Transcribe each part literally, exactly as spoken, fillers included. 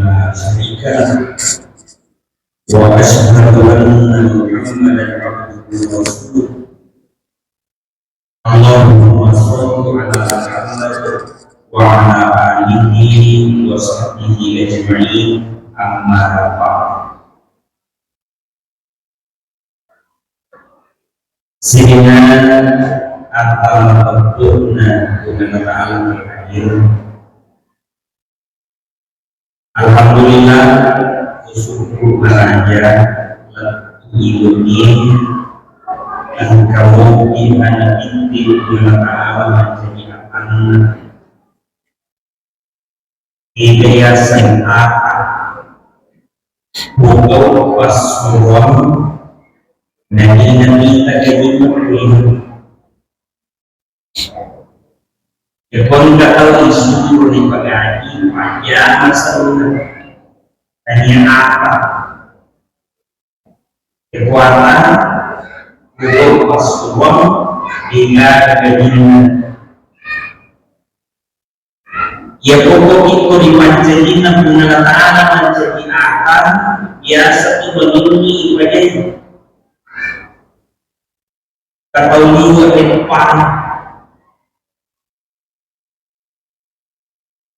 لا شريك له، وأشهد أن محمدا عبده ورسوله. اللهم صل على محمد وعلى آله وصحبه أجمعين. أما بعد. Sininna attama pettu'na Puang Allah Ta'ala ri akhirat. Alhamdulillah, syukur maraja lettu ibunie engka mopi ana binti Puang Allah Ta'ala mancaji atanna. Ita yaseng ata, pogau passuruang, nani-nani tagajinna kuliah. Yakonda tau isuro ripagaji, pajama sauna, tania ata. Kekuatan untuk passuruang, hingga kejadian. Iya pokok itu dipancajinna Puang Allah Ta'ala mancaji ata, biasa tu menuruni ibadah. Katau liwa depan.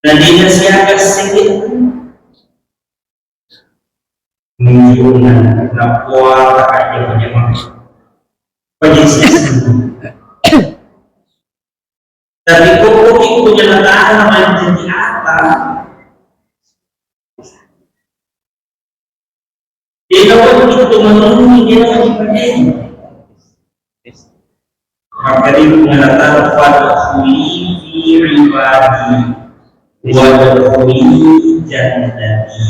Na dena siaga seddi. Nunjukna napoa takajjama-jama. Pajisisi. Tapi koko ikko jalatana mancaji ata. Dena wedding tu menuruni, dena wedding pakai. Maka di pengelatan fadkhuli fi ibadi wadkhuli jannati.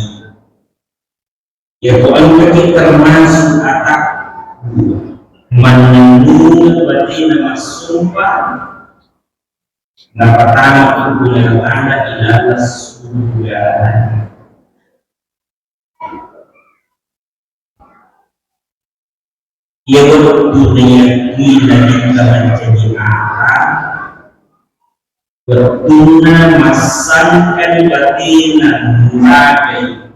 Yako engkaki termasuk atakku, mannennung batena massumpah, napatama tu pengelatan ilalang surga. Iya wettunna yakkina nabitta mancaji ata, wettunna massangkani batena nuragai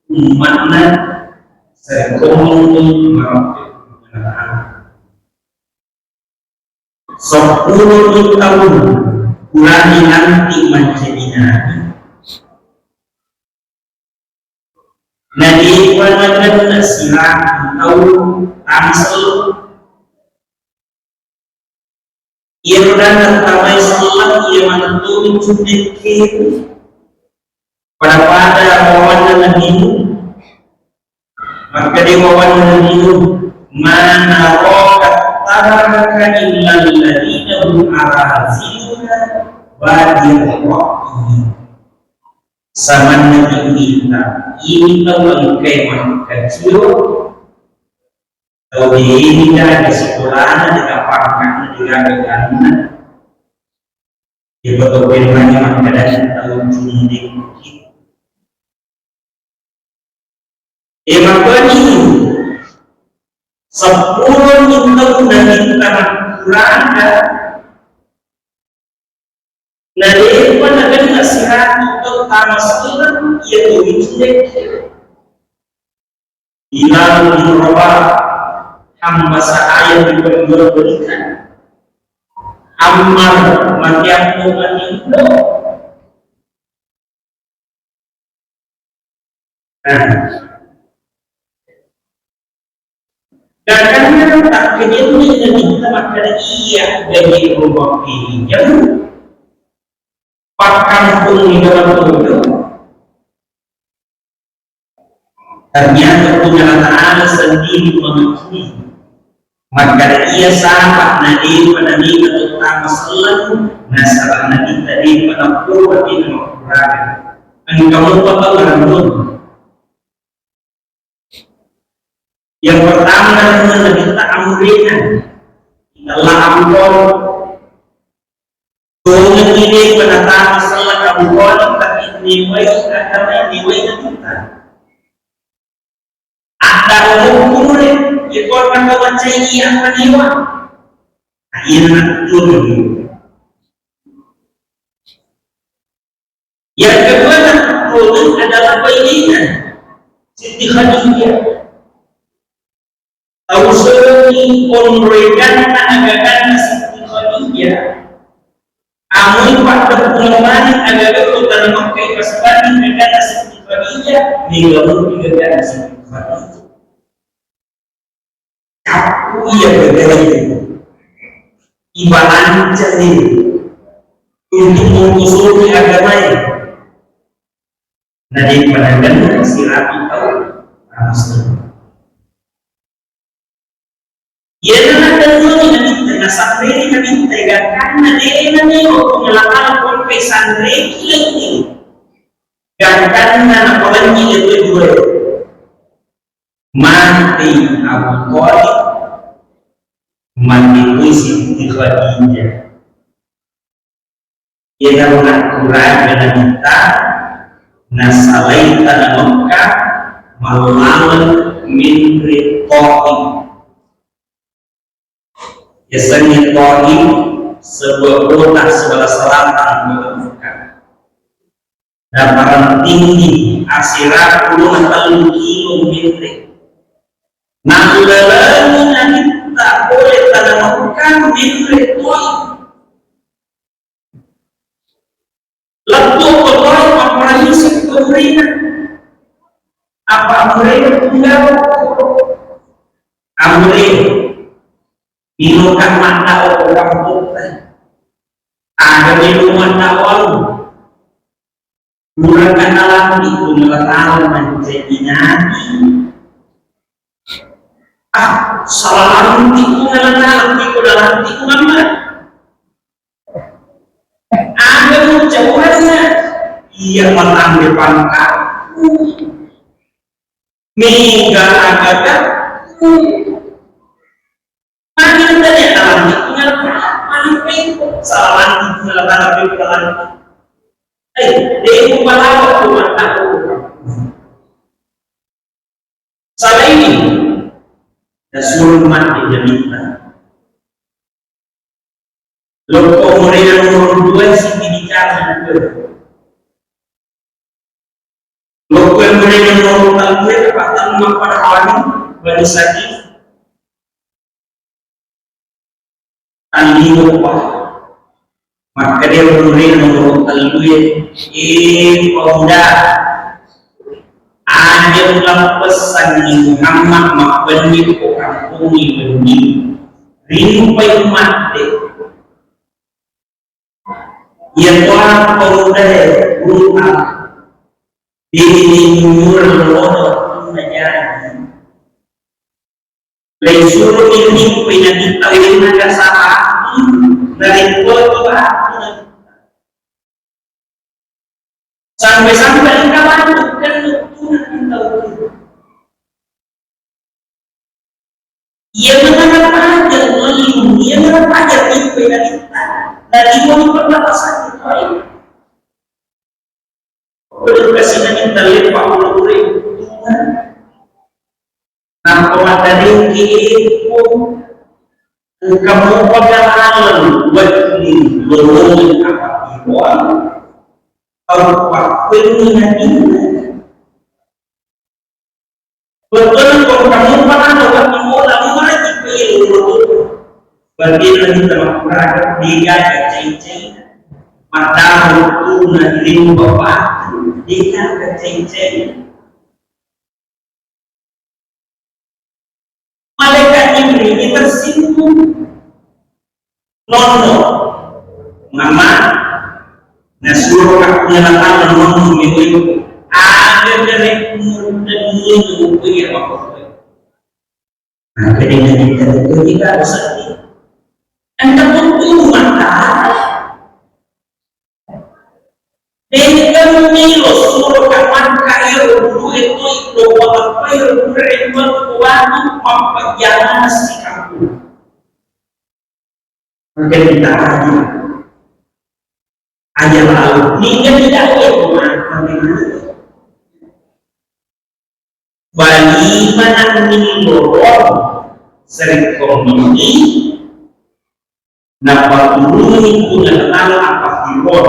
ummatna, sarekkomangngi marappe. Seppulo taung purani nanti mancaji nabi. Nadepa nakenna siratu tau tama selleng. Iyaro nanna tamai selleng, iya maneng toni cundekke. Pada-pada wawanna Nabi Nuh. Makkeda wawanna Nabi Nuh, "Ma naraka ittaba'aka illa alladhina hum araziluna badiyar ra'yi." Samanna ita, ini tau engkai makkacio, tau de ini gaga sikolana, de gaga pangkatna, de gaga ganna. Iko to penrani makkeda tau cundekki. E makkoni seppulo ni tau nabitta makkuraga. Nadepa nakenna siratu tau tama selleng, iya toni cundekki. Bilal bin Rabah, hamba sahaya diperjualbelikan. Ammar, matiampo matindo. Nah. Karena takkejenni nabitta makkeda iya gaji rumah pinjam. Pakkampung di dalam tujuh. Ternyata Puang Allah Ta'ala sendiri mengakui. Maka ia sahabat Nabi pada minta utama selalu nasaba Nabi tadi pada kuat di dalam Quran. Engkau lupa tahu dalam Yang pertama, nabitta amurina, itellaang ampono. Tongenni depa natama selleng ampono, tapi niwai agama, niwai nabitta. Ada umur, ikor maka macai apa niwa. Akhirnya turun. Yang kedua, nakkutongeng ada Apa ini? Siti Khadijah. Tau seni onroikanna agaganna Siti Khadijah. Amui paddeppungan maneng agaga kota Mekka ipasibanding agaganna Siti Khadijah, mega mupi agaganna Siti Khadijah. Cappu iya gagae, ibalancani untuk mengusuli agamae. Na depa nakenna sirapi tau muslim. Iyana nakenna nabitta, nasabbeni nabitta, gangkanna dena ni waktu ngelakal pampe sanreki lagi. Gangkanna napalenyi itu dua. Mati Abu Thalib, mati pun Siti Khadijah. Iyana nakkurang nabitta, nasalai tana Mekka, mallaleng menre Thaif. Yasengnge Thaif, sebuah kota sebelah selatan kota Mekah. Dataran tinggi, asera pulona tellu kilo menre. Nallalengi nabitta pole tana Mekah menre Thaif. Lettu ko Thaif, mapparelli sekko murena. Apa amurena tunggal? Amure, ilokang maddao ko kampotta. Aga melo maddao? Puraka nalambi ko malatala mancaji nabi. Ah, salah lambi ko malatala, ko nalambi ko Muhammad. Aga mucauranna? Iya matambe pangkatku. Mega agagakku. Magi tanya dalam lingkungan apa? Magi pengko salah lingkungan, tanah lingkungan. Eh, dia itu malah waktu mata. Salaini nasuro mati nabitta. Lokko murena nomor dua siti bicara dua. Lokko murena nomor telu, apa telu mappada awani Bani Saqif. Tandingo pa. Makkeda murena nomor tellue, "Eh, pemuda, aja ulappessanni Muhammad mappenni ko kampongnge wenni. Rirupai ummatte." Iya toha pemudae, guru, dini jujur lolo waktunna jaji. Laisuro mi rimpai nabitta wenna ga sahabatku, narekko to aku nabitta. Sampai-sampai engka matu kenno tuna tau. Iya menara paja mellu, iya menara paja rimpai nabitta. Natiwani pernapasan itu. Udah kasih nabitta leppa ulure. Nappa maddalengki eppo, engka mopa galaleng wedding lolongeng apatiroang, tau pappenni nabitta. Bettuanna ko engka mopa laleng wedding mola, mola jippe lolong. Berarti nabitta makkuraga, degaga cai-caina. Maddammu wettuna ri lino bapakku, degaga cai-caina. Malaikat Jibril ini tersinggung. Nonno, mama, nasuro ka Puang Allah Taala nonno mewe. Aga gare umur dan nonno mewe apa? Maka dengan kita itu kita harus sedih. Anda butuh mata. De'ga melo suro ka Makka ero gurue toi lo pateppai ero gurue rimba ko watu mappajjana sikappu. Maka kita aja. Aja lalu. Niga tidak ya, Bali manenni lorong serikkommengi, napaturungi Puang Allah Taala apa firman.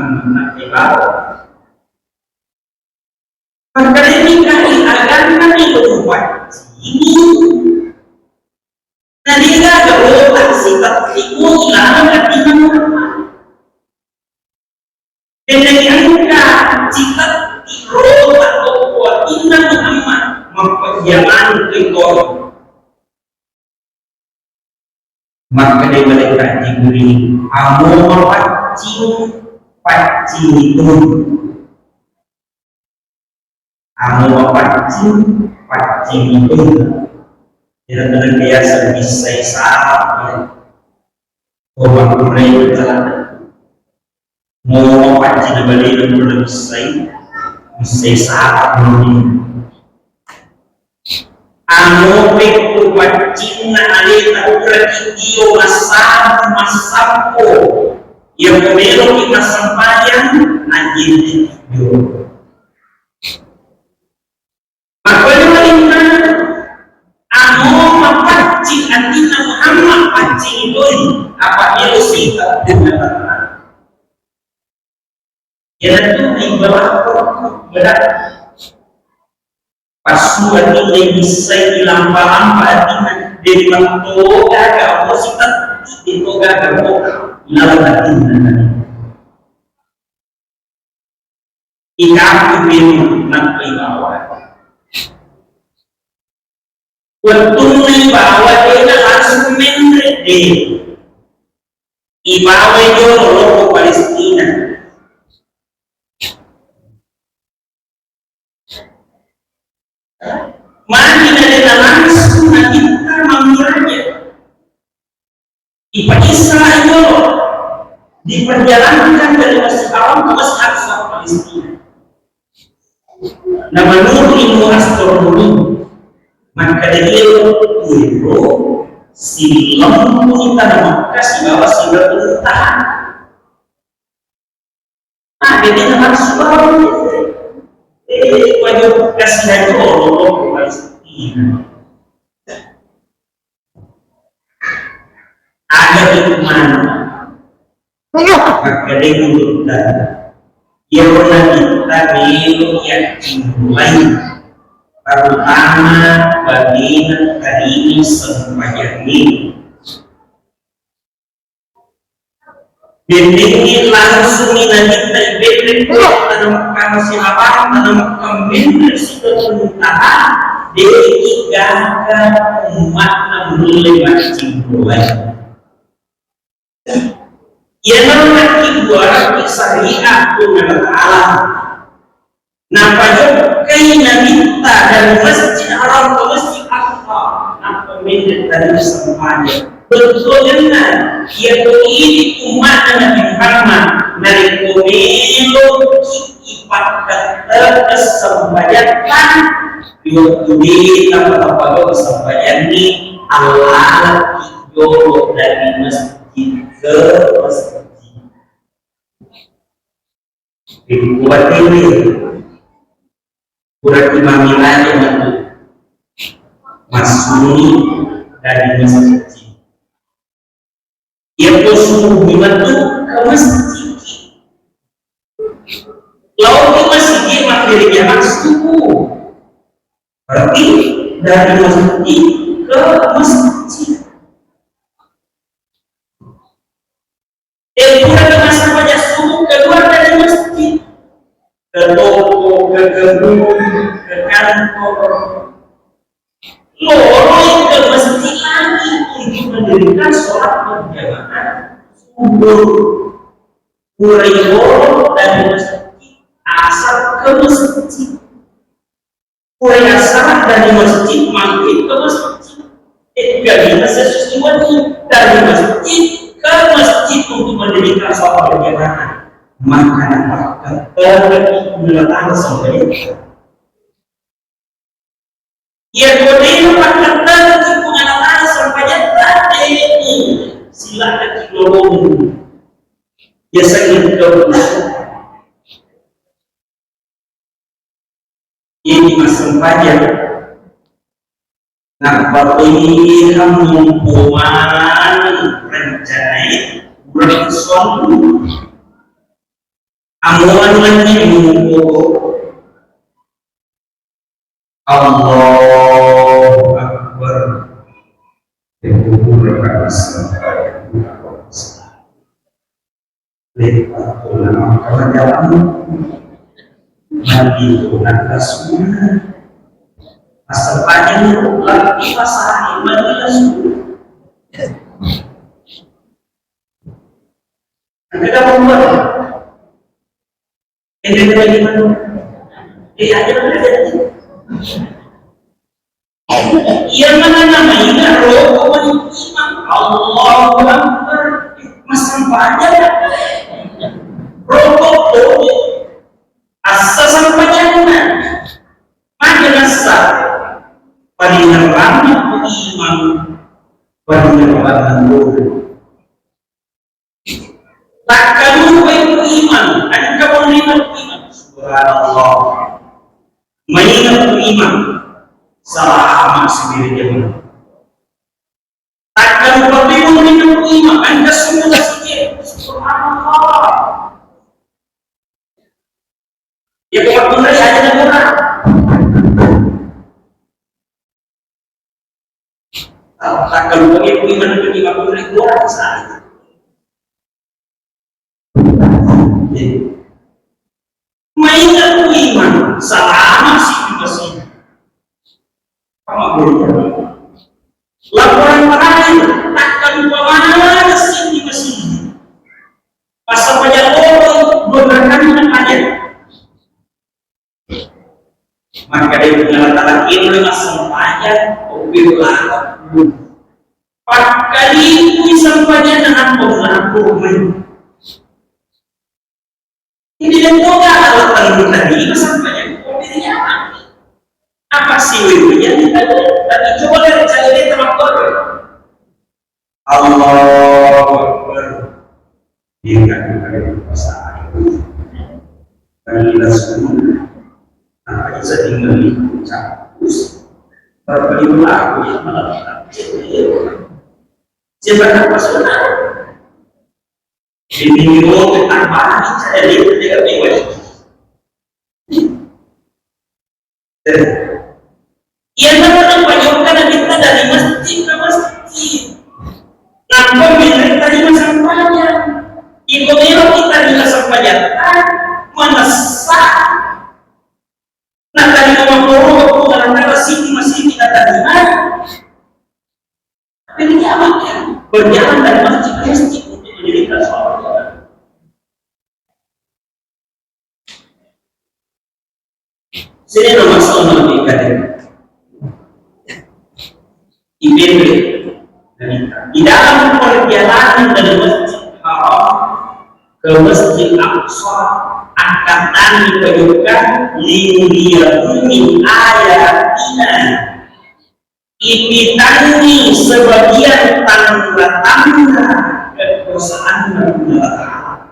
Muhammad, nappai bawai. Makkedai kali, aganna melo upaccingi, na degaga rota sitettimo ilalang atinna Muhammad. Jadi engka sitetti rota okko atinna Muhammad, mappejiangan ri toro. Makkedai malaikat Jibril, amo mapaccing, paccingi tu. Amo mapaccing, paccingi tu. Iyana biasa bissai sarap, ya. Ko makkunrai berjalan. Mo paccing na balena pura bissai, bissai sara moni. Anu pekku paccinna aleta puraki tio massabu massappo. Iya ko meloki massempajang, ajjinni tio. Makkuwani malaikat, amo mapaccing atinna Muhammad, paccingi toi, apa melo sita punna. Iyanatu ibawa beda. Passu atinna, bissai ilampa-lampa atinna, de mattoga gamo sita, de toga gamo ilalang atinna. Ikappu memang nappa ibawa. Wettunna ibawa dena langsung menre de. Ibawa jolo loko Palestina. Magi na dena langsung nabitta mammiraja. Ipaisra jolo, diperjalankan dari Masjid Haram ke Masjid Aqsa, Palestina. Na menurut ilmu astronomi, makkeda iyaro wettu ero sillempuni tana Makkah sibawa Sidratul Muntaha. Ah, jadi na massu bawang. Eh, wajib kasih aja Allah, Palestina. Ada hikmah. Makkedai gurutta, iyaro nabitta melo yakkimmulai, terutama bagena tadini sempajangnge. Bendengngi langsungi Nabitta ibelle, tanamekkang sihabang, tanamekkang menre sitontaha, de'ki gaga umma'na mulle maccingguruai. Iyanaro nakkibbuarakki syariat Puang Allah Ta'ala. Napajokkai Nabitta dari Masjid Haram ke Masjid Aqsa, nappa menre tadi sempajang. Bettuanna, iya ko idi umma'na Nabi Muhammad, narekko meloki ipakkatteke sempajatta, di wettu de tappa-tappa sempajangngi, allalaki jolo dari masjid ke masjid. Rikuatewe, pura imami raja matu massuni dari masjid. Iya ko subuh matu ke masjid. Lao ke masjid makkiri jamaah subuh. Berarti dari masjid ke masjid. Eh, pura ke massempajang subuh keluar dari masjid, ke toko, ke kebun, ke kantor. Loloi ke masjid lagi untuk mendirikan sholat berjamaah subuh. Pura lolo dari masjid, asar ke masjid. Pura asar dari masjid, magrib ke masjid. Eh, gak bisa sesuai dari masjid ke masjid untuk mendirikan sholat berjamaah. Maka apakah terjadi penerapan sampai? Iya, kode yang pakai terjadi penerapan sampai jadi, silakan kita ngomong. Biasanya kita Iye massempajang. Nappa pellihang mumpo maneng rencanae pura sondu. Amuan lagi mumpo. Allahu Akbar. Kubur kata sempajang. Lepa pula mangkalajamu. Mandi pula kasuna. Asal panjang lagi pasangi mandi kasuna. Kita membuat. Ini lagi mana? Eh, aja. Iya, mana nama ini? Roko mani imang. Allahu Akbar. Massempajang. Roko to. Assa sempajanna. Maka nassa. Palingerranna imang. Palingerranna guru. Takkalupai ku imang, engka monrina ku imang. Subhanallah. Mainga ku imang. Salama sendiri jamaah. Takkalupai monrina ku imang, engka semua sike. Subhanallah. Ya, bukan benar ya, aja dengar. Takkalupai ku imang, ku imang, ku imang, ku imang. Mainga ku imang, salama siki masih. Apa boleh? Laporan terakhir, takkalupa maneng siki masih. Pas sampai jam dua belas, dua belas kali nak aja. Maka dia punya latar ini masih panjang, mobil larang. Pakkalimpui sampajanna nappa mulampurumai. Ini dia kota alapan tadi sampajanna mobilnya. Apa sih itu? Tapi coba lihat cari dia teman. Allahu Akbar. Ingat kepada perasaan. Kalilah semua. Apa yang sedang melihat? Berperilaku yang melakukan. Siapa nama saudara? Ini roh tambah. Saya lihat dia. Iyanaro napajokka Nabitta dari masjid ke masjid. Nappa menre tarima sampaja. Iko Tapi ini apa? Berjalan dari masjid ke masjid untuk menjadikan sholat. Sini nomor satu lebih kade. Ibu, di dalam perjalanan dari Masjid Haram ke Masjid Aqsa, akan kami tunjukkan liyuriyakum min ayatina. Ipitangngi sebagian tanda-tanda kekuasaanna Puang Allah Ta'ala.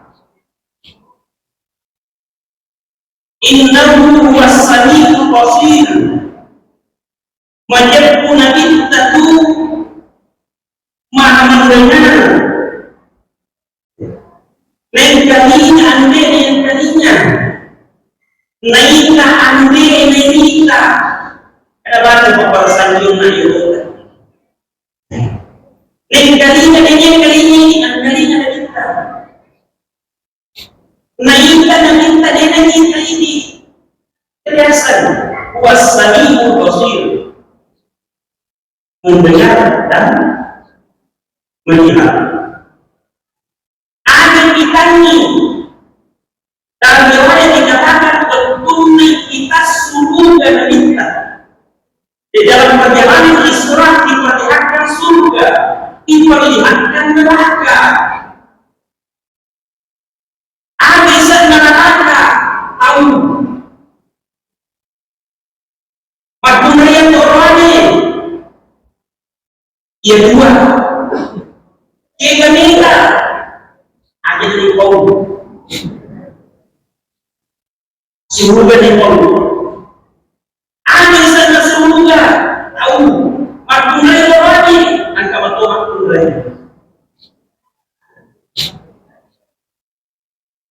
Innahu huwas sami'ul basir. Majeppu Nabitta tu Maha Mendengar. Nengkalinga ande nengkalinga. Naita ande naita. Kada batu papar sanjung na yota. Nengkalinga nengkalinga nengkalinga naita. Naita naita dena naita ini. Biasa. Huwas sami'ul basir. Mendengar dan melihat. Ada itangngi. Dalam riwayat dikatakan, wettunna kita suruga Nabitta. Di dalam perjalanan Isra diperlihatkan surga, diperlihatkan neraka. Aga isenna neraka? Tau. Makkunraiang toroane. Iya dua. Kega mega. Aja di pau. Suruga di pau. Aga isenna suruga? Tau. Makkunrai toroane. Engka mato makkunrai.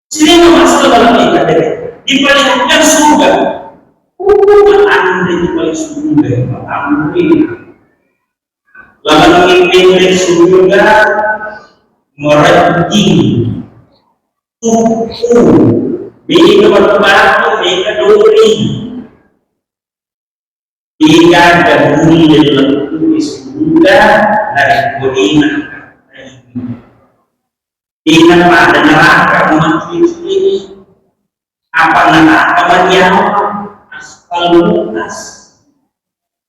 Sini masalah dalam kita deh. Diperlihatkan surga. Uh, ande diperlihatkan surga, ande. Lalu memimpin surga merejing tuku. Bina batu-batu, bina duri. Degaga mulle lettu ri suruga narekko de'na engka taiwi. De'na pada neraka mumaccui-cui. Apa neraka mariawa aspal kulkas.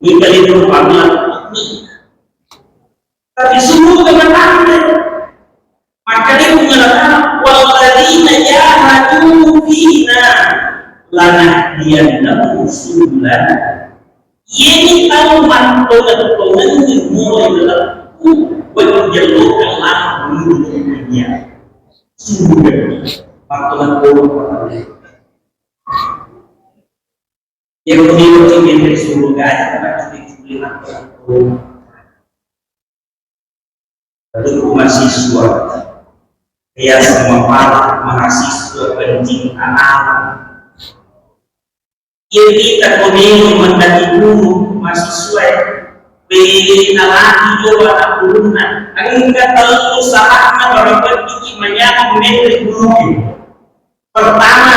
Mika itu pamela. Tapi suruga matanre. Makkedai Puang Allah Ta'ala, "Walladzina jahadu fina lanahdiyannahum subulana." Iyeni tau mattongeng-tongengi mulo ri lalengku, wajib jellokeng lako menuju dunia. Suruga. Mattongeng-tongeng. Yang menurut suruga, mattongeng-tongeng. Tentu mahasiswa, ya semua para mahasiswa pencinta alam. Iya kita ko melo mendaki gunung mahasiswa, bena lagi jolo anak gurunna. Engka tellu saranna barabadiki manyameng menre guru. Pertama,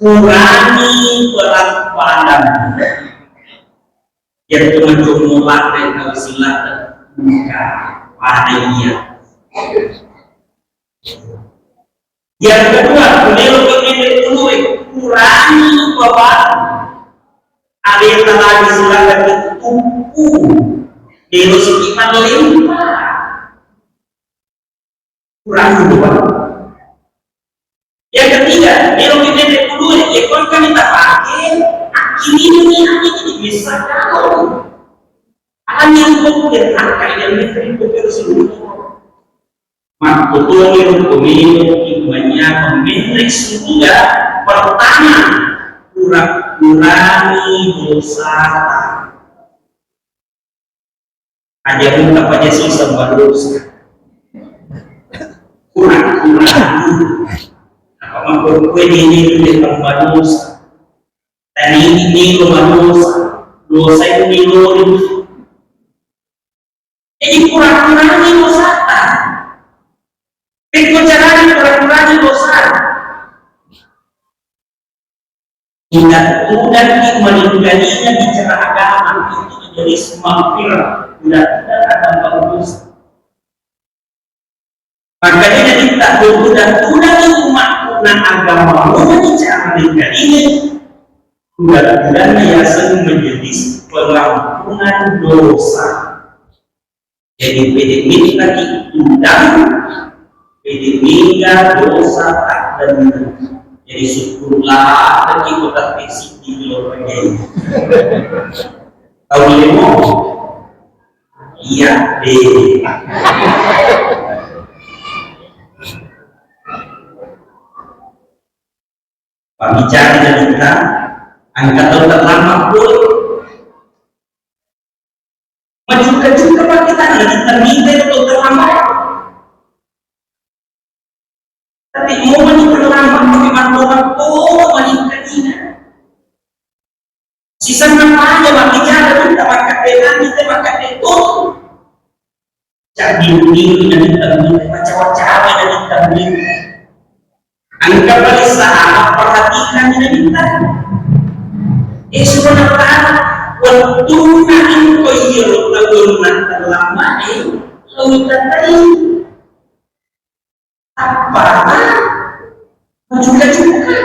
kurangi peran-peran. Yaitu mencummu ladde tau silata buka pada iya. Yang kedua, melo pemendek dulu, kurangi beban. Ada yang terlalu silata tuku. Melo sedikit melimpah. Kurangi beban. Yang ketiga, melo kita dulu ya, kon kami tak pakai, akhirnya ini hanya jadi bisa kalau. Hanya untuk yang akan yang itu itu seluruh. Makkutomi rukku melo immanya memilih surga pertama, kurang-kurangi dosa. Aja muka paja sisa badosa. Kurang-kurang. Apa makkukue dini tu tambah dosa. Tadi ini lo dosa. Dosa ini lo. Jadi kurang-kurangi dosa. Pekko carana kurang-kurangi dosa. Ingat, udah di meninggalnya bicara agama itu majelis maghfirah, tidak-tidak ada bagus. Makanya kita berkuda-kuda di umatku na agama ini cara ini, kuda-kuda na yaseng majelis pengampunan dosa. Jadi, pede minta diundang, pede minta dosa tak benar. Jadi, syukurlah lagi kota fisik di luar negeri. Tahu lemo? Iya deh. Pembicara kita angkat tahun pertama pun. Majuka-juka pakkita, nabitta mita itu terlambat. Tapi mau mani terlambat, tapi matto-matto mani kadina. Sisenna paja mabbicara, minta makkadde mani, te makkadde to. Jadi minggu nabitta mita, macawa-cawa nabitta mita. Engka pale sahabat perhatikan Nabitta. Eh, subhanallah, wettunna engka iyaro taunna terlambat, eh, lo mita tai. Apa? Majuka-juka.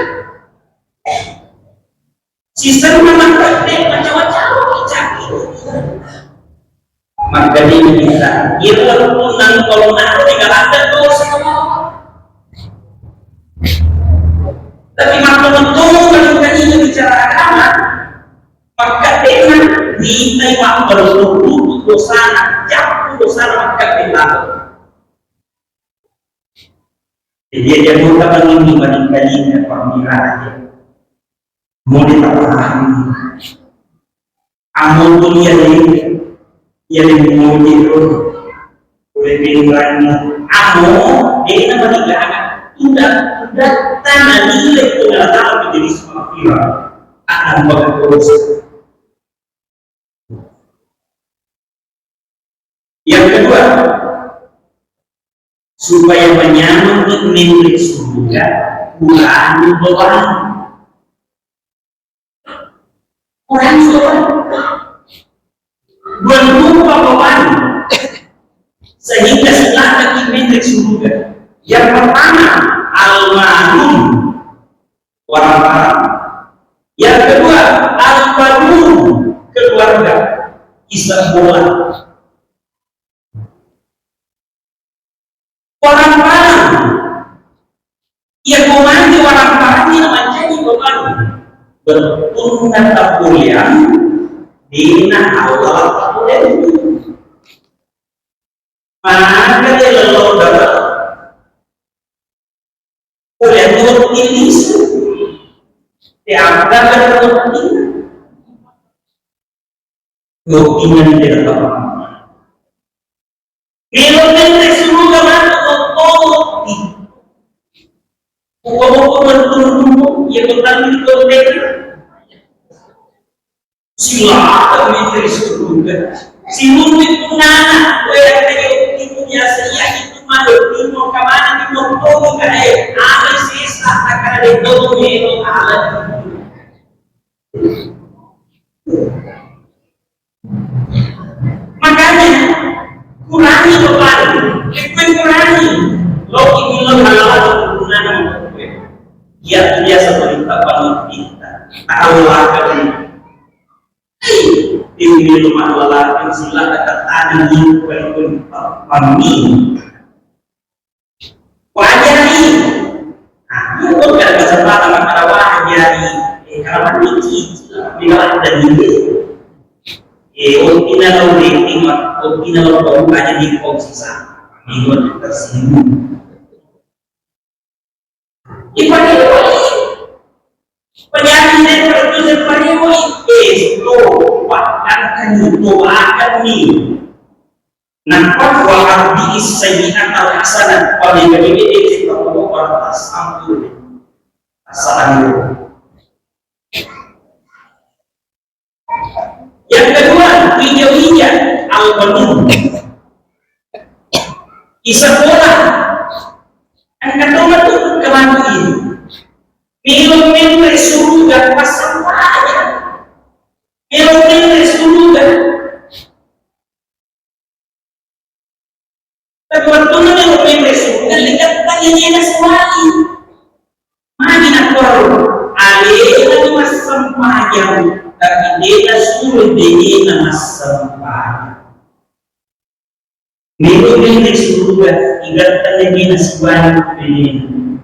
Sisenna makkadde macawa-cawa kicapi. Makkadde kita, iyaro wettunna engka lo naro di galanda dosa. Tapi mattomu-tomu kalau tadi bicara agama, makkaddenna mitai mapparutu dosana, jappu dosana makkaddenna. Jadi, dia mau tahu ini banding-bandingnya pemikiran aja. Mau dipahami. Amo tu iya deh, iya deh mau dia tu. Boleh pinrang. Amo, dia nama tiga anak. Udah, udah tanah nilai pengalatara menjadi semua viral. Akan bagus. Yang kedua, supaya menyamangi milik surga, kurangi beban. Kurangi beban. Dua rupa beban. Sehingga silakan milik surga. Yang pertama, almarhum. Warang-warang. Yang kedua, al-badun, keluarga. Iseng bola. Warang-warang. Iya, komandi warang-warang ini menjadi beban. Betulna tapuliang dina Allah tapuliang. Maka dia lelong dalam. Oleh turut ini, tiap dapat turut ini. Turut ini yang tidak tahu. Melo menre suruga matu turut ini. Buka-buka menturun, ya, kota ini turut ini. Silakan minta surga. Sinumpi punana, wea kayo timu biasa iya itu malu timu kamana timu tomo kae. Ada sisa takkan ada tomo melo ala. Makanya kurangi beban, kurangi. Lo ini lo halal punana. Ya biasa berita bangun kita. Tahu lah. Ini rumah lelaki sila kata tadi pun pammi. Wajari. Nah, itu kan kesempatan maka wajari. Eh, kalau mandi cici, bila ada ini. Eh, otina lo dating, otina lo kau aja di kau sisa. Minggu tersinggung. Iparewa i. Penyakit tertentu iparewa i. Eh, to, bahkan to akan ni. Nampak wa atbi'is sayyi'atal hasanah. Pada ini kita perlu batas ampun. Asal. Yang kedua, wija-wija, al-banun. Isakola. Engka to matu kemangi. Melo menre suruga pasang wajah. Melo menre suruga. Tapi de' nasuro benena massempajang. Melo melo suruga, igatta benena sibawa benena.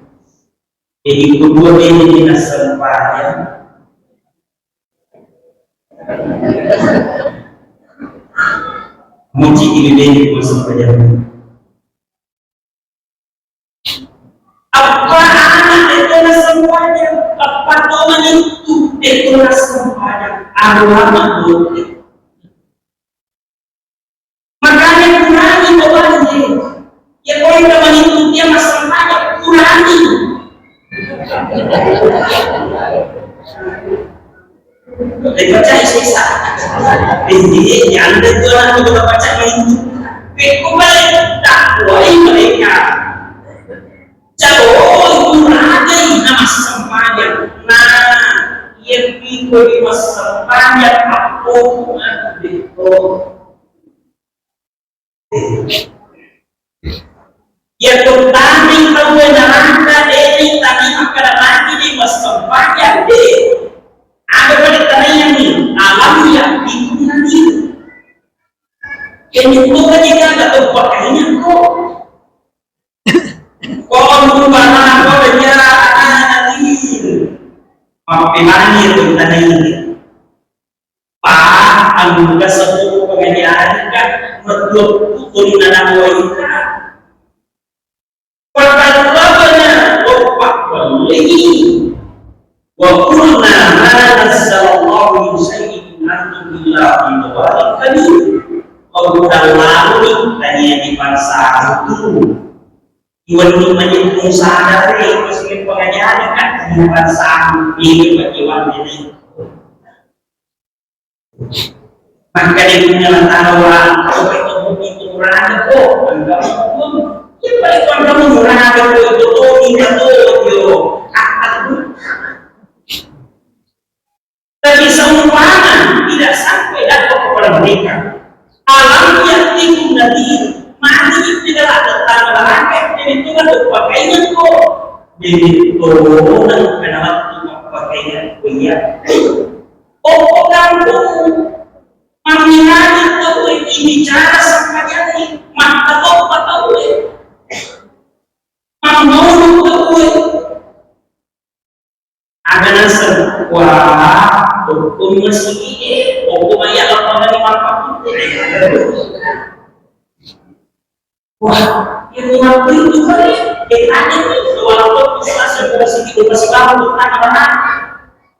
Jadi kedua benena sempajang. Muji ini benena sempajang. Apa anak itu sempajang? Apa tuh itu itu sempajang? Arwah. Makanya kurangi to banje. Ya, pole ka manittu tia massempajang, kurangi. Dipacai sesa. Intinya, ya, anda itu anak itu baca manittu. Pekko balik, tak kuai mereka. Calo, itu ragai nama sempajang. Nah, iya piko di massempajang, apa itu? Iya, tentang tau neraka, deni tadi makkada mati di massempajang, de. Ada pada tanayang ni, alam yang bingung nanti. Yang itu kan jika ada tempat kayaknya kok. Qalu bala qad ja'ana nadhir. Mappemangngi tu tanai. Pa, engka seppulo pengajarika, metu tuli nanawaika. Fakazzabna, wappa wallengi. Wa qulna ma nazzalallahu min syai'in in antum illa fi dhalalin kabir. Wa qulna tania di bangsa itu. Iwan tu manyekung sadare, masih pengajari kan, iwan samu, ini bagi wan ini. Maka dia punya tawa, sampai kamu itu murah kok, enggak pun. Kita itu kamu murah kok, itu tuh kita tuh yo. Tapi seumpama tidak sampai dapat kepada mereka, alam ya'tikum nadhir, mati tidak datang neraka, jadi Tuhan berpakaian kok. Jadi tolong kena waktu berpakaian kuliah. Oh, kampung, mami lagi tahu ini bicara sama jadi, maka kok tahu. Mama mau tahu. Aga naseng, wah, hukum masigi e, hukum aya lapangan di mappakutte. Wah, yang waktu itu kan, eh, ada nih, walaupun selasa masigi, masih bangun, anak-anak.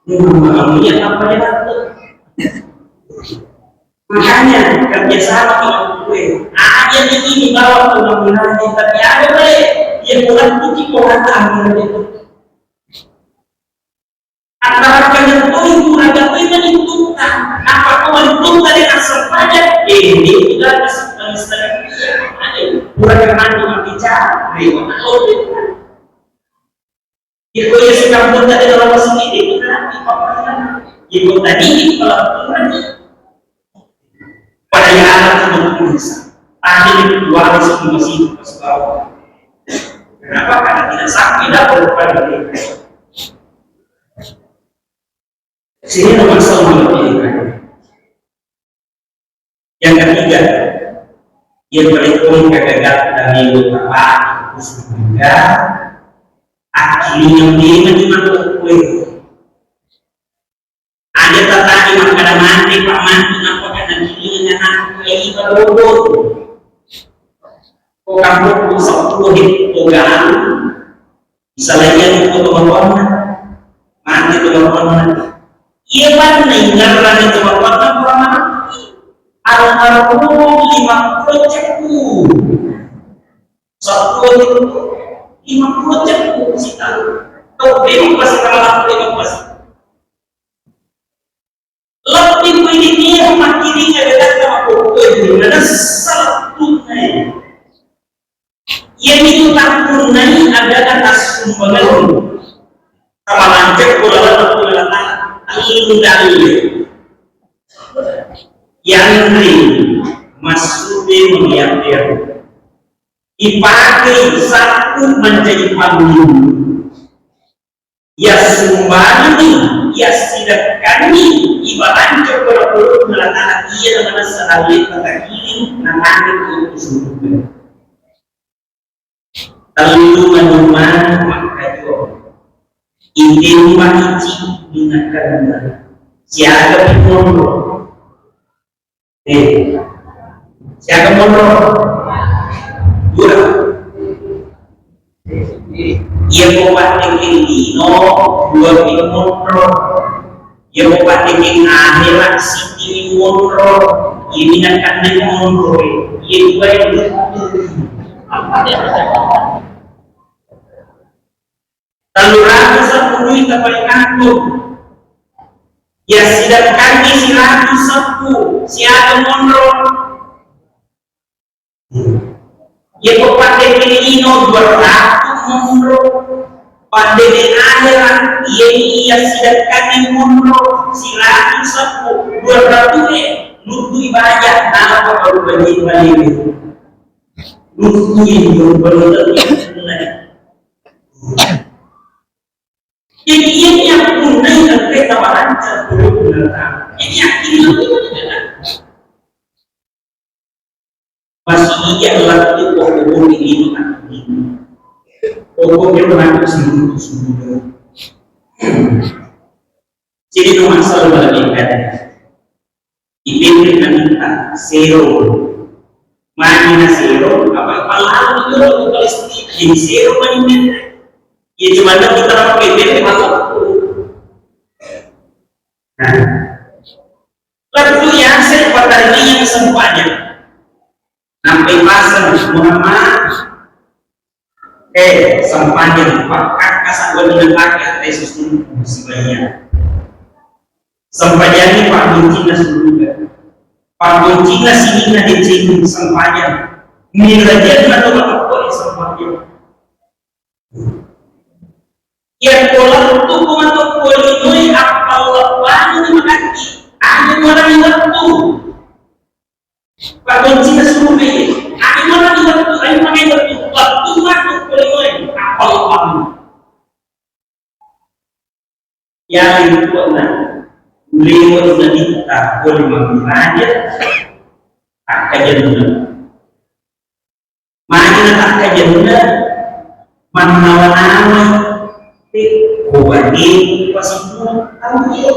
Memang iya apa dia waktu? Makanya, kerja sama dengan gue. Aja di ini bawa ke bangunan, tapi ada boleh. Dia kurang tuki, kurang tahu itu. Antara kalian tuh itu ada tuh menentukan apa kau menentukan dengan sengaja. Eh, ini tidak ada setengah setengah. Ada kurang yang nanti bicara. Ayo, tahu. Iko iya sikampung tadi dalam masjid itu nanti apa? Iko tadi di pelabuhan. Pada yang anak itu bisa. Tadi di keluar masuk masjid pas bawah. Kenapa? Karena tidak sakit, tidak berubah dari. Sini ada masalah. Yang ketiga, yang paling kagagatta melo tapake sehingga akkiling yang memang di mata kue. Ada tatani makkada mate, Pak, mate, napa kan akkiling yang anak kue ibadah. Ko kampung sepuluh hektar. Misalnya itu kemampuannya, mati kemampuannya. Iya, pan, ingat lagi kemampuannya kurang mati. Almarhum lima puluh cepu. Satu itu lima puluh cepu sita. Kau bingung pasti kalau aku bingung pasti. Lebbi kuidinia makkiringa gagatta makkukkué, manessa lettu'na. Iyamitu takkunnai agaga tassumbangennu. Tamalanjekko lalenna Puang Allah Taala, tellu dalle. Yanre massu'e mamiyappero. Ipakei sappu mancaji pangnginung. Yassumbangenni, yassidekkanni, Ibalanco pura-pura Allah Ta'ala iya na manessa dalle patakiring na taneng ke suruga. Tellu manumanu makkajuang. Itemma ici minakkanna. Siaga pi monro. Eh, siaga monro? Dua. Iya ko paddekeng lino, dua pi monro. Iya ko paddekeng ahera, siti monro. Iya minakkanna monro. Iya dua yang Telluratu seppulo juta paling angkung. Iya sidekkangngi siratu seppulo, siaga monro? Iya ko paddekeng lino dua ratu monro. Paddekeng ahera, iya iya sidekkangngi monro, siratu seppulo, dua ratu e, luttui baja, napa baru bajing baliwe. Luttui, luttui, luttui. Jadi, iya, iya, punna iya, kita baca, punna, jadi, yakin, masih iya, lettu, pokoknya, ini, pokoknya, mengaku, sini, sini. Jadi, no masalah, balik, kan? Ipinreng namitta sero. Magi na sero, apa pallalu itu di Palestina. Jadi sero mani menre. Ya cuma ada kita pakai menre malam. Nah, lalu yang saya pakai yang sempatnya. Nampai pasang Muhammad. Eh, sempajang, pakkakka sabbuanna pake ate susunna musibaya. Sempajangnge pabuncinna suruga. Pabuncinna sininna deceng sempajang. Mirajeng atau mateppo sempajang. Iya ko lettu ko mateppo linoe appallebbani makatti. Anu marani wettu. Pakuncinna suruga, ayo mani wettu, ayo mani wettu, wettu matu ko linoe, apa lopang. Yang itu na, lewat na kita boleh mengajar, tak kajenna. Mani na tak kajenna, mannawa-nawa, eh, ko bagi, pasti tahu ya.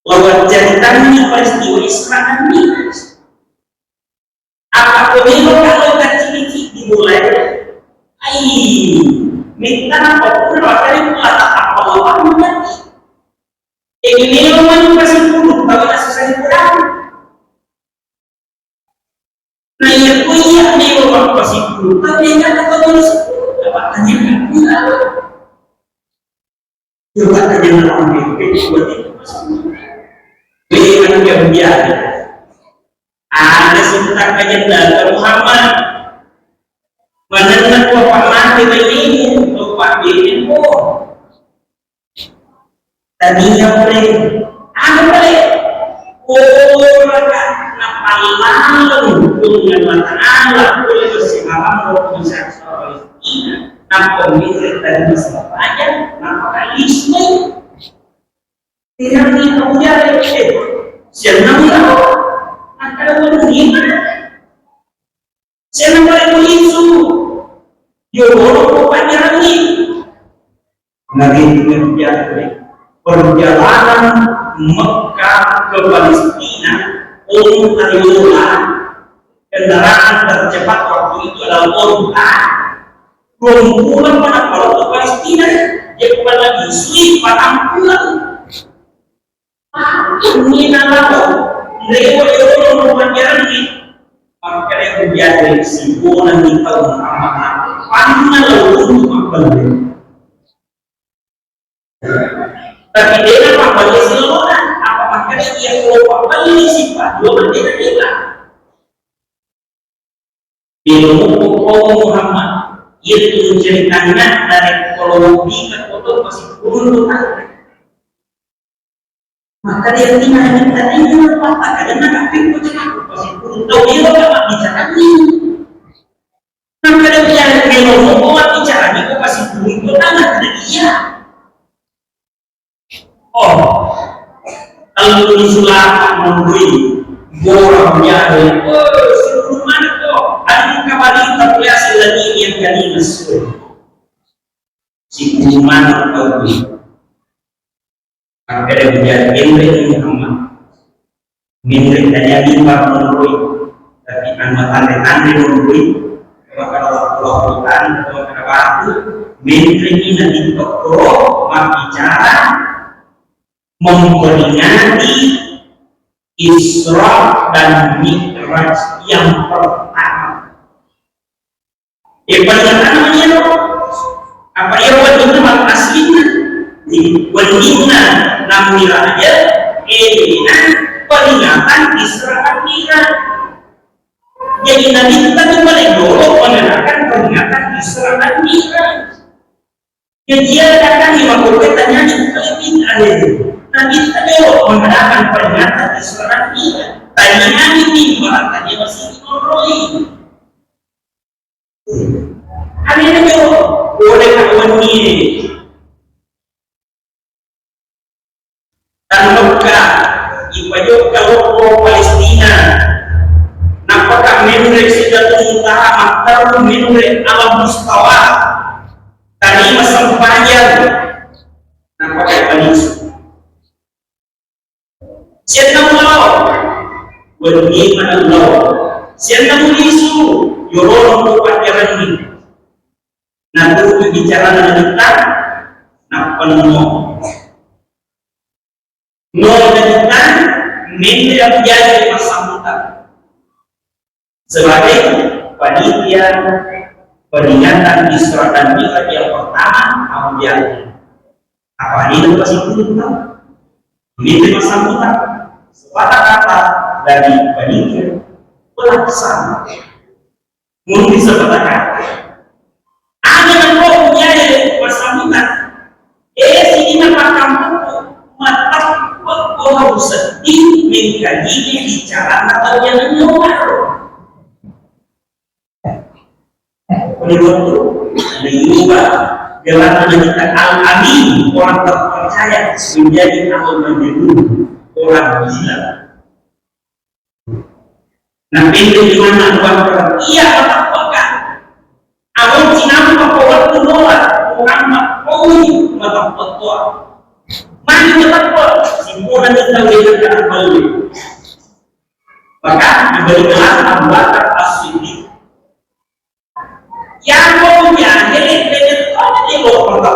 Lawan caritanna peristiwa Isra dan Mi'raj. Apa ko melo kalau kacici di mulai? Ai, minta apa pun makanya pula tak apa lawan nanti. Ini melo mani kasih puluh, kalau nasi saya kurang. Nah, iya, ko iya, melo mappasipulutta, mega tau melo sipulutta, makanya kan pula. Coba tanya orang P P, buat itu. Mega yang biasa. Ada sebentar kajian dari Muhammad. Menenang ko pamate ini, ko pamate ini, ko. Tania pole, anu pole, oraka napallaleng Puang Allah Ta'ala pole sibawa Puang Palestina, nappa mireng tadi masalah pajak, nappa kalismai. Tirani Abu Jahal, eh, siapa nama? Nakada Abu Jahal. Senna pale kulisu, yoloro ko panjarangngi. Naritu menjadi perjalanan Mekah ke Palestina, onta yola, kendaraan tercepat waktu itu adalah onta. Dua bulan pada kalau ke Palestina, dia bukan lagi sui, patang bulan. Minalawa, lewa yolo no panjarangngi, makkeda biasa sibuanni tau Muhammad, panna lao untuk mabbelle. Tapi dena mabbelle silolona, apa makkeda iya ko mabbelle sippa dua mendena kita. Ilmu hukum Muhammad, itu ceritanya dari kalau kita foto masih turun tuh. Maka dia tinggal minta dia apa karena tapi itu cuma masih turun tahu dia apa bicara ini. Maka dia bicara kalau mau bicara itu masih turun tuh tangan dari dia. Oh, Anggui, gora mujare, oh, siruntu maneng ko, engka barita pole aseng lagi yang kali ngassu. Siruntu maneng ko. Makkeda mujare, enre ini Muhammad. Menre tania mimbar monroi, tapi anu tanre-tanre monroi, maka waktu-waktu tani, maka batu, menre ini nanti tokro, maka bicara, memperingati Isra dan Mi'raj yang pertama. E, peringatanna mani ero. Apa ero wenninna makkasinna? Jadi, wenninna namiraja, e, na peringatan Isra dan Mi'raj. Jadi, Nabitta tu paling dolo mengadakan peringatan Isra dan Mi'raj. Jadi, iya datang di waktu kita nyanyi keliling ada. Nabitta dolo mengadakan peringatan Isra dan Mi'raj. Tanya nyanyi di mana tanya masih di Moroi. Aneh na jolo, boleh nak wenni. Dan Mekka, ipajokka loppo Palestina. Nappaka menre Sidratul Muntaha, matteru menre Alam Mustawa. Tani masempajang. Nappaka palisu. Sienna mulao, wenni maneng lao. Sienna mulisu, yololong ko pajjaranni. Naturuki bicarana Nabitta, nappa no. No Nabitta, menre Abu Jahal massambutan. Sebagai panitia peringatan Isra dan Mi'raj yang pertama, Abu Jahal. Apa ini pasti kita? Ini masalah kita. Sepatah kata dari panitia pelaksana. Mungkin sepatah kata. Ada yang mau menjadi masalah kita. Eh, sini nampak kampung. Mata kok sedih mengkaji bicara atau yang nggak. Pada waktu diubah gelar menjadi Al-Amin, orang terpercaya, menjadi Al-Majnun, orang gila. Nah, itu di mana orang iya matappaka. Amun sinampa ko wettu lola, Muhammad Qawi matappetoa. Mani matappe, simpona ni tau dengan kata Qawi. Maka diberi gelar Abu Bakar As-Siddiq. Yang mau jahil, bebek kau di bawah.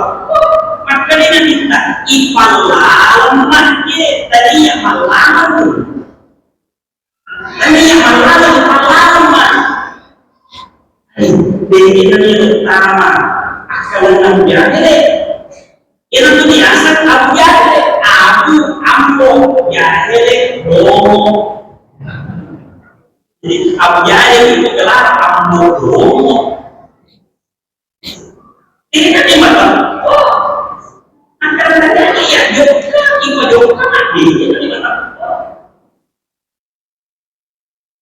Maka dia minta, ipallam mah dia, tadi yang malam. Tadi yang malam, ipallam mah. Jadi ini utama. Akal yang jahil. Itu tuh biasa Abu Jahil, Abu Ambo Jahil Domo. Jadi Abu Jahil itu gelar Ambo Domo. Ini kan di mata. Oh, angkara tadi ya, Jogja, Ibu Jogja, ini kan di mata.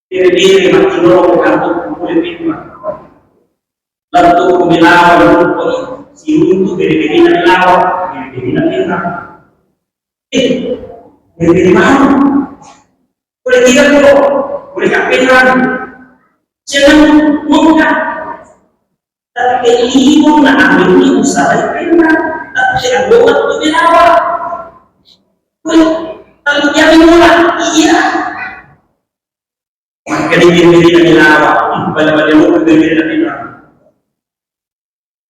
Bere-bere makkiro ko kantor kumpul P M A. Lettu ko Belawa, lettu ko siruntu bere-bere na Belawa, bere-bere na Pinrang. Eh, bere-bere mana? Boleh tidak kok? Boleh tak Pinrang? Jangan mudah. Tapi ini pun nak ambil ini usaha Pinrang. Tapi tidak buat tu Belawa. Wih, tapi jangan murah. Iya. Makkeda bere-bere na Belawa, bale-bale lo bere-bere na Pinrang.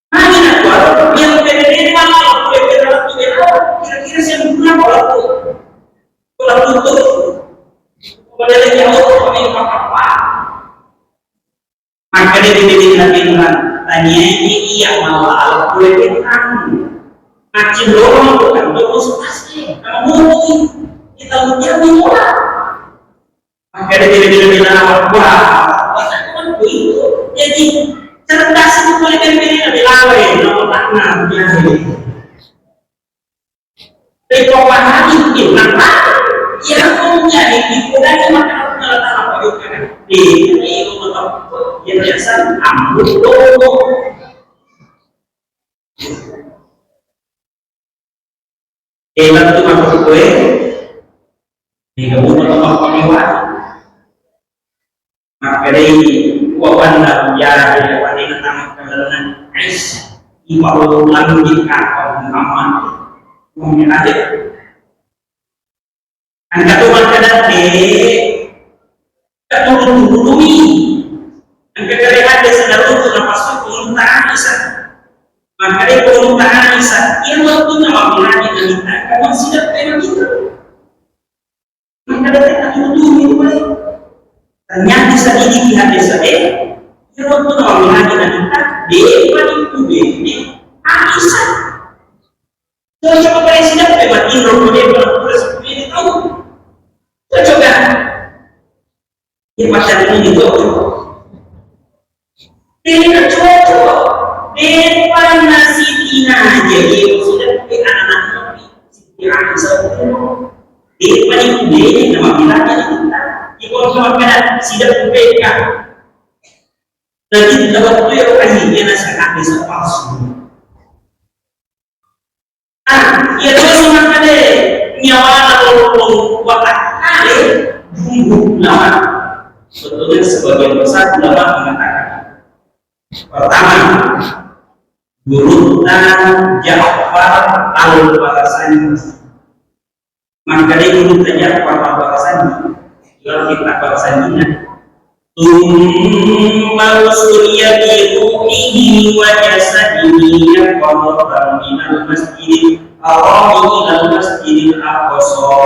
Magi na kuaro yang bere-bere Belawa, bere-bere na Belawa, kira-kira siapa guna kalau tu? Kalau tutup, model jauh, kami pakai apa? Makkeda bere-bere na Pinrang, taniaini iya mala ala pole Pinrang. Maccing lorong ko kantor konsultasi, nama mungkin kita ujian di bola. Makkeda bere-bere na Belawa, wah, masa kan begitu. Jadi cerdas itu boleh bere-bere na Belawa ya, nama makna biasa. Ripapahami, eh, maka, iya, ko menjadi, dipodai maka Allah Ta'ala pajukan. Eh, iya, Allah Ta'ala, iya, biasa, ampun, Allah. Eh, lettu maka kue, di kamu maka Makkedai, "Wa banda jahe, wa nena tamakkalenna Aisyah, ipalolangki kapang Muhammad." Muhammad. Engka to makkeda, "Eh, katulung-tulungi." Engka kare hadis narutu napassu unta Aisyah. Makkedai unta Aisyah, "Iya wettunna mabbilangi nabitta, engka to sideppe matinro." Maka datang tuduh itu baik. Ternyata sadidiki hadis saya, ya waktu nawang lagi nabitta, depa itu bene Aisyah. Cocok apa yang sideppe matinro, depa pura sepuluh tahun. Cocok kan? Iya, pacaran ini cocok. De'na cocok. De'pa nasitinaja, iya, maksudnya, eh, anak-anak Nabi, Siti Aisyah, de'pa ni bene, nama bilangnya kita. Iya, kalau sama kena sideppe. Nanti kita waktu ya, kan, iya, nasa kami sepalsu. Nah, iya, terus makkeda, nyawana lolong watakkale jumhur ulama. Sebetulnya sebagian besar ulama mengatakan, pertama, gurutta Ja'far Al-Barzanji. Makkedai gurutta Ja'far Al-Barzanji, dalam kitab Barzanjina, "Tsumma usriya bi ruhihi wa jasadihi yaqzatan minal masjidil harami ilal masjidil aqsa."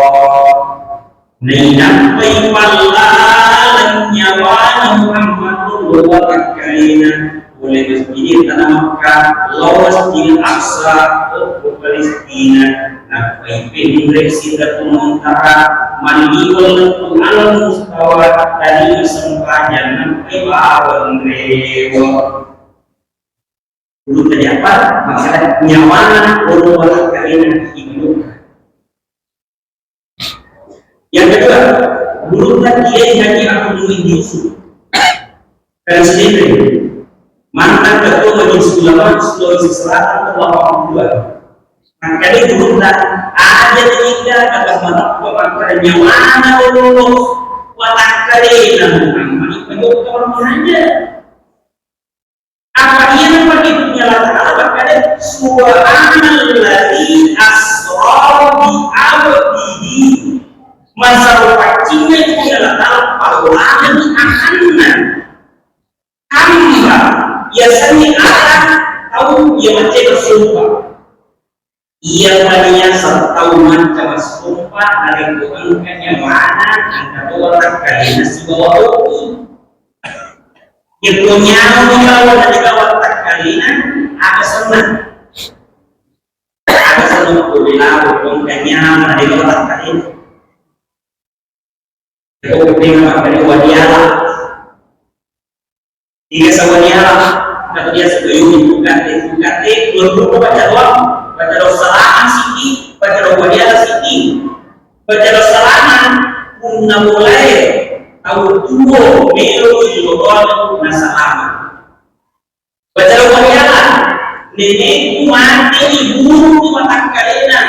Nainappai pallaleng nyawana Muhammad lao watakkalena pole Masjidil Tanah Makkah lao Masjidil Aqsa, okko Palestina. Nappai penre Sidratul Muntaha, malliweng lettu Al Mustawa, tania sempajang, nappai bawang rewe. Gurutta Ja'far, makkeda nyawana lao watakkalena ibaluka. Yang kedua, gurutta Kiai Haji Abdul Muin Yusuf, Kalisendeng, mantan Ketua Majelis Ulama Sulawesi Selatan kedelapan puluh dua. Makkeda gurutta, aja tiga kata manappa makkeda nyawana lolong watakkalena Muhammad, ipajokka mabbilangi. Apa iya napakeddingi Allah Ta'ala makkeda, "Subhanalladzi asra bi abdihi." Masaru paccinna Puang Allah Ta'ala pallangengi akanna hamba, yasengnge Allah tau iya macca sumpah. Iya tania tau macca massompa narekko engka nyawana, engka to watakkalena sibawa okki. Yekko nyawa bawa nadegaga watakkalena, aga senna? Aga senna ko belawo, ko engka nyawa nadegaga watakkalena. Ko bena makkeda wadiala. Iga sawadiala, kata biasa bayuni, bukatte, bukatte, dua rupa baca doang, baca doang salaman siki, baca doang wadiala siki, baca doang salaman, punna mulai tau tuo, melo, ilo doang, na salaman. Baca doang wadiala, nenekku mate, iburuku watakkalena,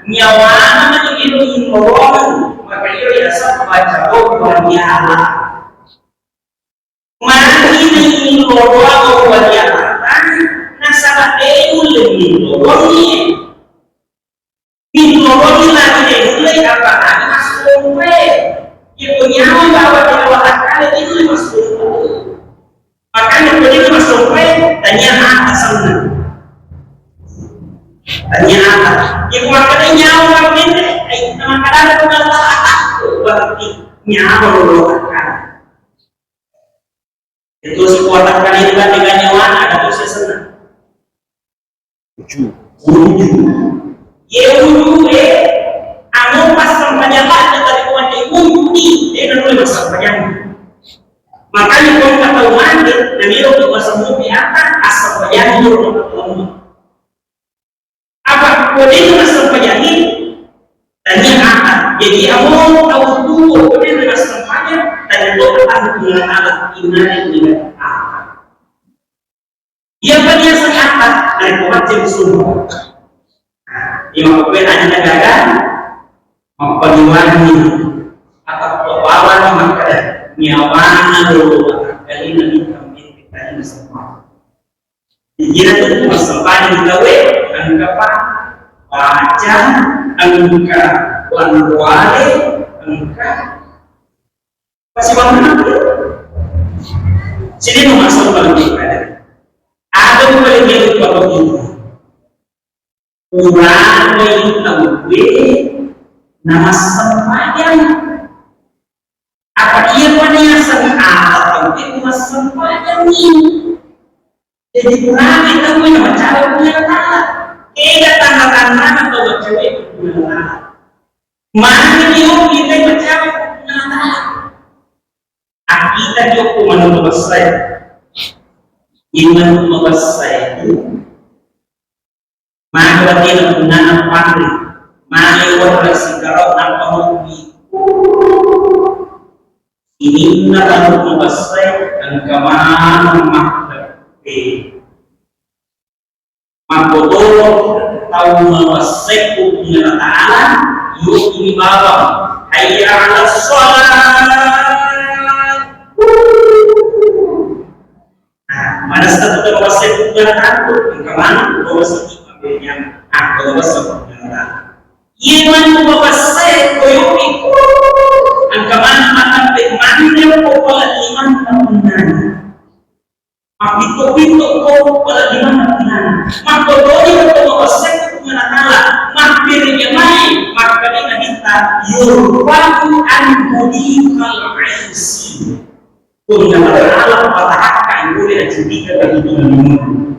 nyawana mani melo, ilo doang, maka ilo yaseng baca doang wadiala. Magi nailoloang wadialata, nasaba de nulle millolongi. Millolongi lagi de nulle, apalagi massumpae. Yeko nyawa bawa de watakkalena, de nulle massumpae. Makanya ko de nulle massumpae, tania ata senna. Tania ata. Yeko makkeda nyawa menne, ai, na makkeda ko Allah ata, berarti nyawa lo watakkalena. Itu si watakkalena dengan nyawana, ada tu sesena. Uju. Uju. Ye uju, eh, anu pas sempajang lah, kita di rumah dia, uju ni, dia nak boleh pas sempajang. Makanya kalau kata umat, dia, dia bilang tu pas semua di atas, asal sempajang dulu, rumah. Apa ko de nassempajang, tania ata. Jadi, amo tau tuo ko de nassempajang, tania to ata, tania ata, inna lillahi. Iya, tania ata, dari ko macam semua. Nah, ini mau kue tanya gagal, mau pagi wani, atau Awani makkeda, nyawana lolo matakkalina lintang mette tadi nasempajang. Iyana tu massempajang tauwe, engkapa baca, engka lanroale, engka pasiwangna. Sini no massempajang ibadah. Ada paling yang dipatuhi. Purana tauwe namassempajang. Apa iya pa niaseng apa tauwe massempajangi. Jadi purana tauwe namacawe Puang Allah Ta'ala. Ega tanda-tandana tau macawe Puang Allah Ta'ala. Magi dio kita macawe Puang Allah Ta'ala. Akita dio ko manu mabessai. Inna mabessai itu Magi watena punnana panre, magi warra sikarau nappa mobbi. Sininna tau mabessai engka maneng makkeppe. Makkotoro tau mabessai ku Puang Allah Ta'ala, yukini bawang. Hayya 'alas shalah. Nah, manessa tu tau mabessai Puang Allah Ta'ala, engka maneng tau mabessai Puang Allah Ta'ala. Ah, tau mabessai Puang Allah Ta'ala. Iye maneng mabessai ko yopi, engka maneng matampe manre ko pole limanna punnana. Mappitto-pitto ko pole limanna punnana. Makkotoni ko tau mabessai Puang Allah Ta'ala, mappiri jamai, makkeda Nabitta, yurfa'u anhu dhiqal aisi. Puang Allah Ta'ala patarakka engkore acitika kahitungan linomu.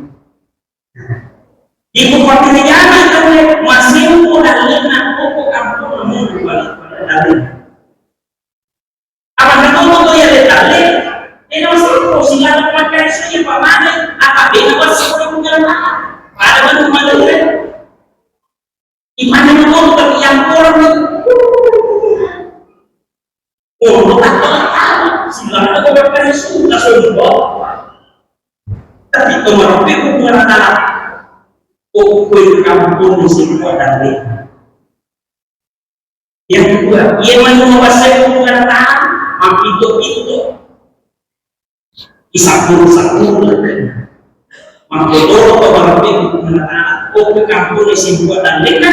Iko pakkirianna tauwe masempo dalle'na poko kamponna monro balik pada dalle'na. Apa katoto to ya dalle, dena masempo silaga pakai suya pamane apa dena masempo Puang Allah Ta'ala. Pada manu manu. Imanna motor tapi yang orang ni. Oh, tak tahu. Silakan aku berkata sudah semua. Tapi kemarin aku mengatakan, oh, kue kampung musim kuat dan. Yang kedua, ia menunggu pasal mengatakan, mampito-pito. Isabburu-sabburu. Makkotoro to marabbekku Puang Allah Ta'ala, okko kampone simpuwa dallekna,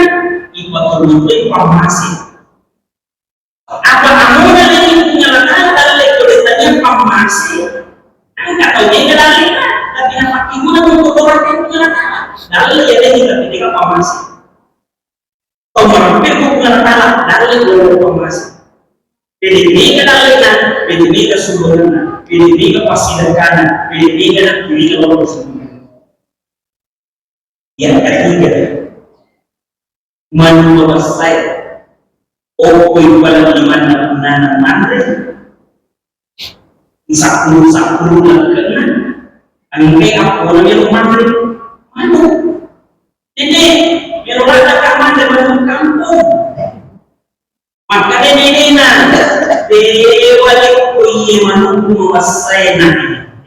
ipatolotoi pammase. Apa amona leni Puang Allah Ta'ala dalle ko de tania pammase? Engka tau mega dallekna, tapi napakkiguna untuk orang Puang Allah Ta'ala. Dalle ya leni tapi de pammase. Tau marabbekku Puang Allah Ta'ala, dalle ko pammase. Pede mega dallena, pede mega sumberenna, pede mega passidekkana, pede mega nakkiriga lolo sumberenna. Yang ketiga, manu mabessai, okkoi pala limanna punnana manre, isappulu-sappulu lakkenna, engkai appona melo manre manu. Dede, melo ladde manre manu kampung. Makkeda nenena, dewa lekko iye manukku mabessai na,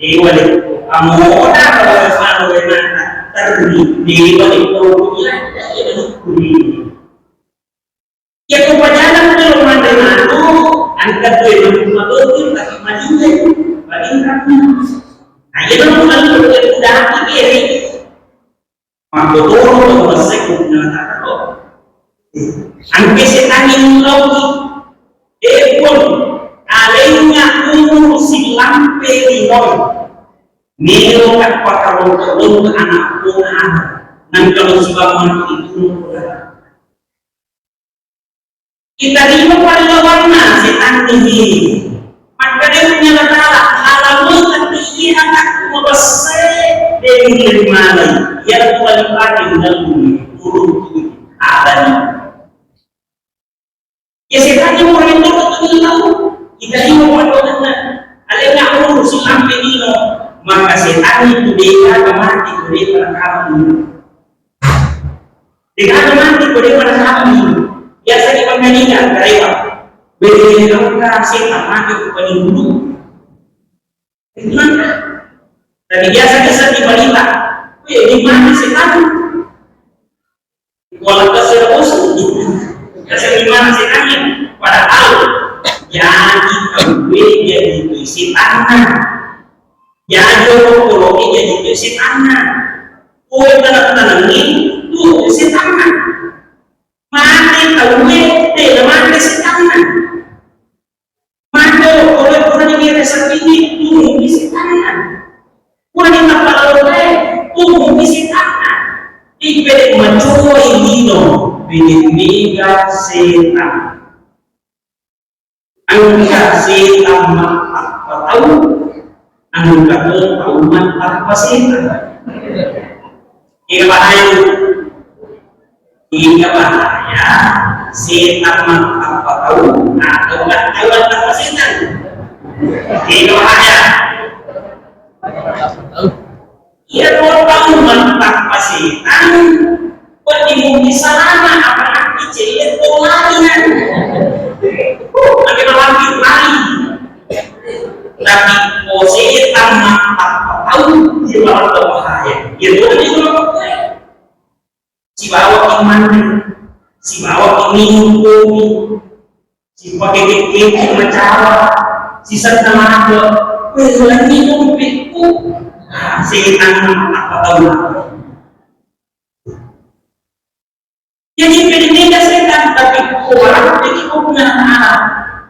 dewa lekko amona bawa falo wenata terri, dewa lekko iladde manukku iye. Iya ko pajalan melo manre manu, engka due manu mabotting, tapi madinna, madinna. Nah, iya manu manu, iya kudaki kere. Makkotoro to mabessai ko Puang Allah Ta'ala. Engka setangnge mulauki. Eh, Puang, alena umur silampe lino. Melo ka pakkalonto-lonto anakku, anak. Nangka musibah mati itu. Itarima pallawanna setangnge. Makkeda Puang Allah Ta'ala, alamoi tapi iya anakku mabessai, de mulle rimalai. Iya tu paling pake dalam bumi, turun tu adanya. Ya setangnge mulai turun tu tahu. Itarima pallawanna. Alena umur silampe lino, maka setangnge tu deka mati, tu deka kamu. Degaga mati ko depa nasaba minu. Biasa di Amerika, Taiwan. Bede engka setang mati ko paling dulu. Tapi biasa bisa di berita. Wih, di mana setan? Wala kasih bos. Biasa di mana setannya? Padahal Jaji tauwe jaji tu setanna. Jaji olokoloke jaji tu setanna. Koe taneng-tanengngi tu setanna. Mate tauwe, de namate setanna. Mate olokoloe purani mera sapingi, tu setanna. Purani tappa loloe, tu setanna. Ipede macoai lino, pede mega setan. Engka setan mattappa tau, engka to tau mattappa setan. Ega bahaya? Ega bahaya setan mattappa tau, atau enggak tau mattappa setan? Ega bahaya? Iya, kalau tau mattappa setan, wedding mungkin salama, apalagi cewek tolainan. Lagi lagi lari. Tapi ko setan mattappa tau, dia malah bahaya. Iya, tuh, dia cuma pakai. Sibawa ki manre, sibawa ki minung kopi, sipake kekkeku macawa, sisenna mate, weh, langi dompetku. Ah, setan apa tahu. Jadi, pede mega setan, tapi ko rapi ki ko punya anak.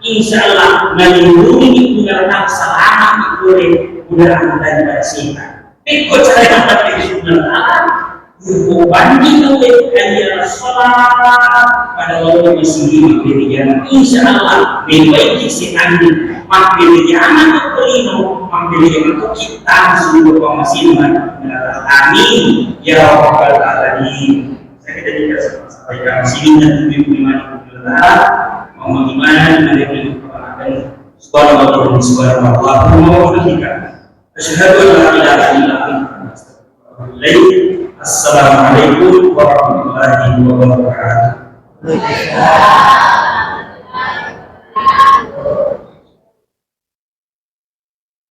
Insya Allah, melindungi ki punya anak selama ikore udah daripada setan. Pekko cara yang terbaik sebenarnya, yukobandi tauwe hayya ala shalah, pada waktu masih lima pilihan. Insya Allah, membaiki setan, mampiri anak pelino, mampiri untuk kita seluruh pemasiman. Amin ya rabbal alamin. Saya kita juga sampaikan sini dan lebih mengimani Allah, mau mengimani dari kepada Subhanallah, subhanallah, wa bihamdika. Asyhadu an la ilaha illa anta, astaghfiruka wa atubu ilaik. Assalamualaikum warahmatullahi wabarakatuh.